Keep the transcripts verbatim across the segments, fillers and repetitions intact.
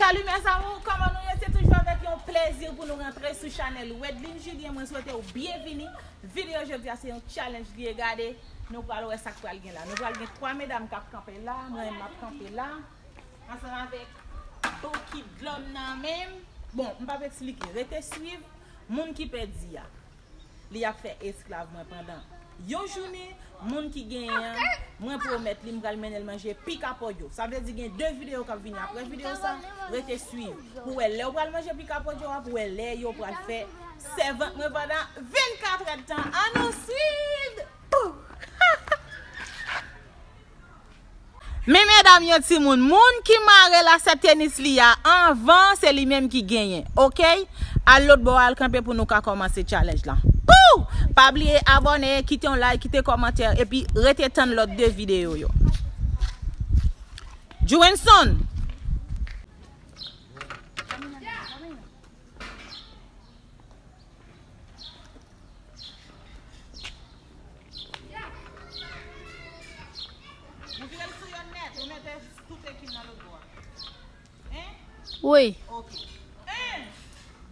Salut mes amours, kòman nou ye? Se toujou avèk yon plezi pou nou rantre sou chanèl Wedline Julien. Mwen swete w byenvini. Videyo jodi a se yon challenge li ye. Gade, nou pral wè sa k pral gen la. Nou pral gen twa medam k ap kanpe la. Mwen menm m ap kanpe la. Ansanm avèk bokit dlo m nan men m. Bon, m p ap eksplike. Rete swiv. Moun ki pèdi a, li ap fè esklav mwen pandan yon jounen. Moun ki genyen an, mwen pwomèt li, m pral mennen l manje pikapòdyo. Sa vle di gen de videyo k ap vini apre videyo sa. Rete swiv pou wè lè w pral manje pikapòdyo a, pou wè lè yo pral fè sèvant mwen pandan vennkat èdtan. Ann nou swiv! Pou! Men medam, yon timoun, moun ki mare lasèt tenis li a anvan, se li menm ki genyen, oke? Al lòt bò, al kanpe pou nou ka kòmanse challenge la. Pou! Pa bliye abòne, kite yon like, kite kòmantè, epi rete tann lòt de videyo yo. Jwenson! Ou vire l sou yo nèt, ou mete tout ekip nan lòt bò a. Hein? Wi. Ok. En,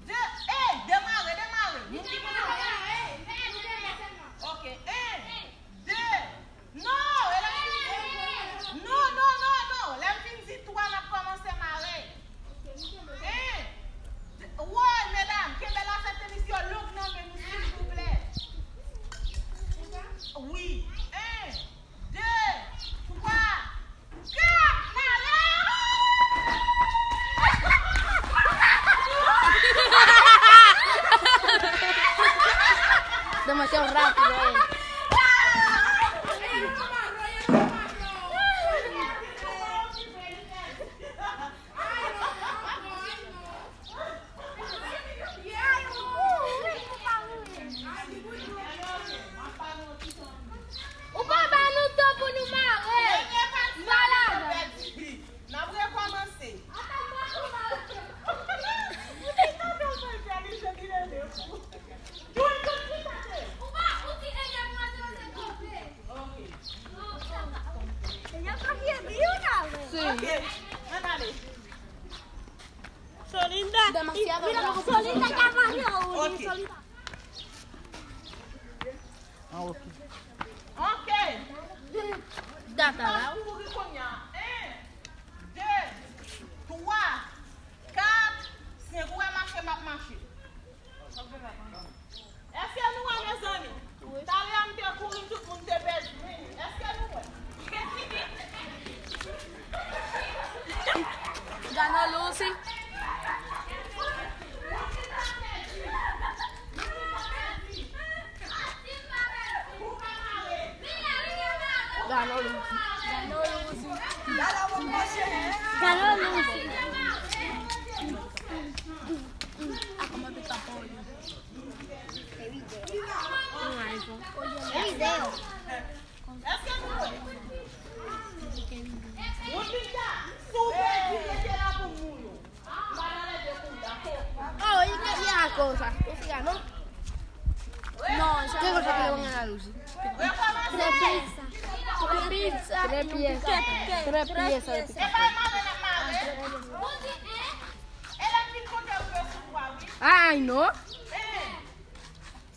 de, e, demare, demare. Moun ki konn. Ok, en, de, non, e lè m fin di, non, non, non, non. Lè m fin di twa, n ap kòmanse mare. En, de, woy, medam, kenbe lasèt tenis yo long nan men nou, silvouplè. Wi. En, de, twa, kat, mare! Demasiado rápido, eh. Ou pa ba nou tan pou nou mare. Malad. N ap rekòmanse. Ou pa, ou ti ede mwen se kote. Ok. Ok, ann ale. Solinda. Demasiado rápido. Solinda ya valió. Ok. Solinda. Ah, ok. Ok. Data la. N ap kouri kounye a. En, de, twa, kat, senk. Ou wè mache, m ap mache. Èske nou wè, mezanmi? Wi. Talè a m te kouri, tout moun te pèdi. Èske nou wè? Gana Lucy. Gana Lucy. Gana Lucy. Gana Lucy. Èske nou wè? Woodlinda, si w pèdi, rete la pou mou yo. M pa nan lè de kou, dakò? Oh, il que ya cosa. Ou fia, non? Non, yo no sé qué le van a dar, Lucy. Rekòmanse. Tres piezas. Tres piezas de pizza. E pa mare n ap mare. E lè m fin konte, ou rive sou twa, wi. Ay, non. Eh.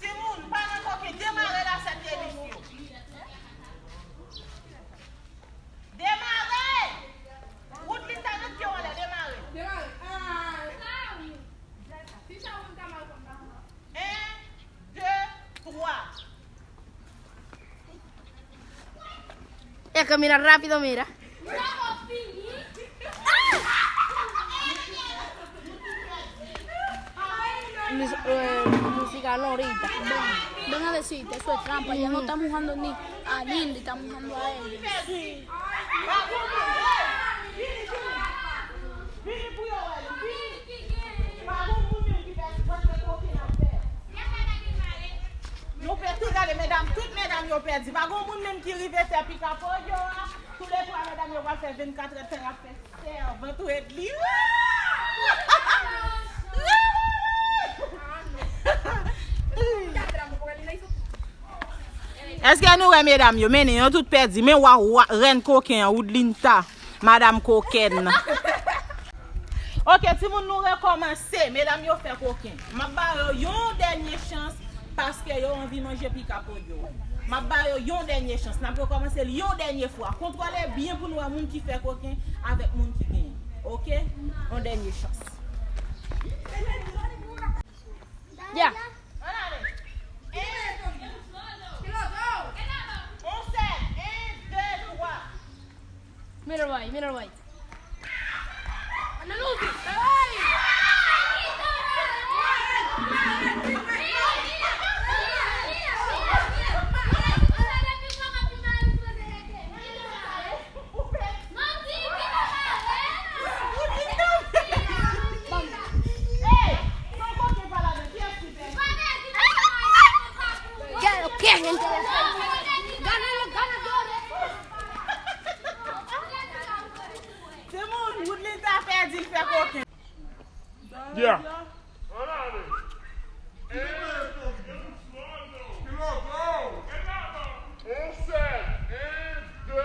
Timoun, pa nan koken, demare lasèt tenis yo. Demare! Woodlinda, met pye w anlè, demare. Demare. Ah. En, de, twa. Es que mira rápido, mira. Mus- eh, música no ahorita. Ven a decirte, eso es trampa. Ya no estamos jugando ni a Lindy, estamos jugando a él. Sí. Nou pè tout gade, medam, tout medam yo pèdi. Pa gon moun menm ki rive fè pikapòdyo a. Toulètwa medam yo pral fè vennkat èdtan y ap fè sèvant Wedline. Èske nou wè medam yo? Men yo tout pèdi. Men wa, wa, rèn koken an, Woodlinda. Madanm kokèn. Ok, timoun, nou rekòmanse. Medam yo fè koken. M ap ba yo yon dènye chans paske yo anvi manje pika pou yo. M ap ba yo yon dènye chans. N ap rekòmanse l yon dènye fwa. Kontwole byen pou n wè moun ki fè koken avèk moun ki genyen. Ok? Yon dènye chans. Ya. Ann ale. On sèl. En, de, twa. Middle way, middle way. Timoun, Woodley ta pèdi, l fè koken. Yeah. On sèl, en, de,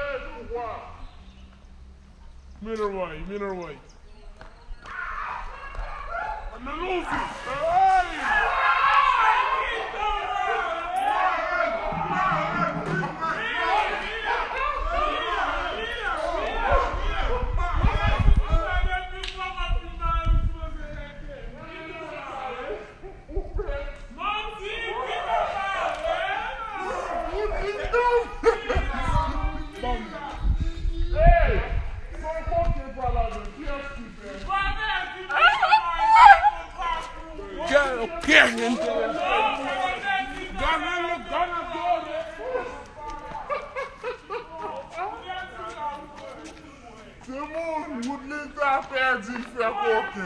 twa. Middle way, middle way. Girl, ok, enterese. Gade le ganadoret. Timoun, Woodley ta pèdi, l fè koken.